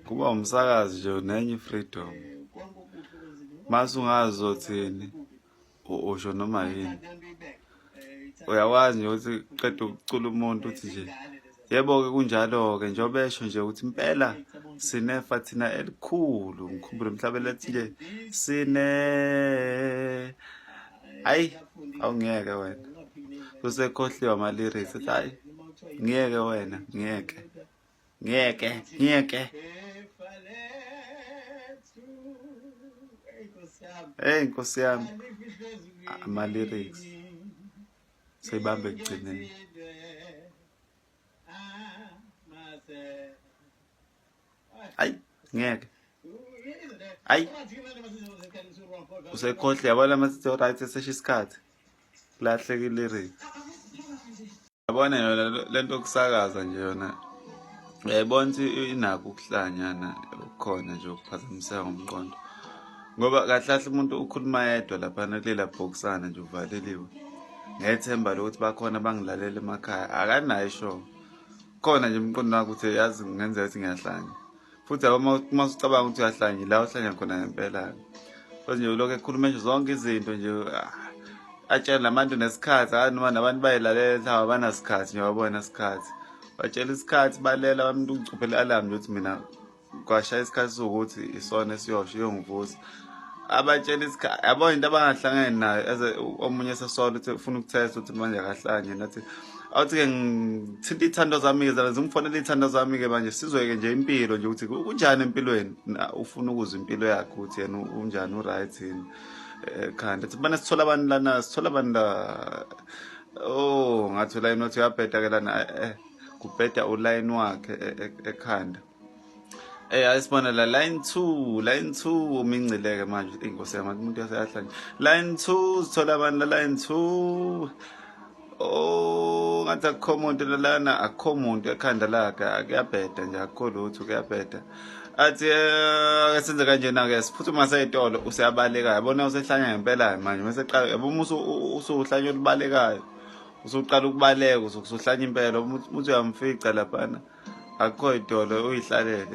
Kuba umsakazi nje nenye i-freedom. Mase ungazi uzothini, usho noma yini. Uyakwazi nje ukuthi qeda ukucula umuntu uthi nje yebo-ke kunjalo-ke njengoba esho nje ukuthi impela sinefa thina elikhulu. Ngikhumbule mhlawumbe lethi nje sine hayi awungeke wena usekhohliwe ama-lyrics ethi hayi ngiyeke wena ngiyeke ngiyeke ngiyeke. Hey Nkosi yami, ama-lyrics seyibambe ekugcineni. Hayi ngeke, hayi usekhohle yabona masithi right esesha isikhathi kulahleka i-lyrics. Yabona yona lento yokusakaza nje yona uyayibona ukuthi inakho ukuhlanyana okukhona nje ukuphazamiseka ngomqondo, ngoba kahle kahle umuntu ukhuluma yedwa laphana kulela bhokisana nje uvaleliwe ngethemba lokuthi bakhona abangilalela emakhaya, akanayo isho khona nje umqondo wakho ukuthi yazi kungenzeka ukuthi ngiyahlanya. Futhi yabo uma usucabanga ukuthi uyahlanya la uhlanya khona ngempela-ke, because nje ulokhu ekhuluma nje zonke izinto nje, atshela nabantu nesikhathi, hayi noma nabantu bayilalela mhlawumbe abanasikhathi nje wabona isikhathi, batshela isikhathi balela abantu ucuphela i-alarm nje ukuthi mina kwashaya isikhathi sokuthi isona esiyosho iyongivusa, abatshela isikhathi yabo into abangahlangene nayo eze omunye esesola ukuthi ufuna ukuthesta ukuthi manje akahlanye nathi awuthi-ke ngithinta iy'thando zami-ke zala zimfonela iy'thando zami-ke manje sizwe-ke nje impilo nje ukuthi kunjani empilweni, ufuna ukuzwa impilo yakhe ukuthi yena unjani u-right yini ekhanda athi bana sithola abantu lana sithola abantu la, oh ngathi ulayini wathi uyabheda-ke lana, kubheda ulayini wakhe ekhanda. Ayisibona la line 2, line 2 umingcileke manje inkosi yami umuntu uyahlanya. Line 2 sithola abantu la line 2. Oh ngathi akukho muntu lana, akukho muntu ekhanda lakhe, akuyabheda nje akukho lutho kuyabheda. Athi ake senze kanjena ke siphuthuma seyitolo useyabaleka yabona usehlanya ngempela manje mase qala yabo uma usuhlanya olubalekayo usuqala ukubaleka usuhlanya impela umuntu uyamfica laphana akukho idolo uyihlalele.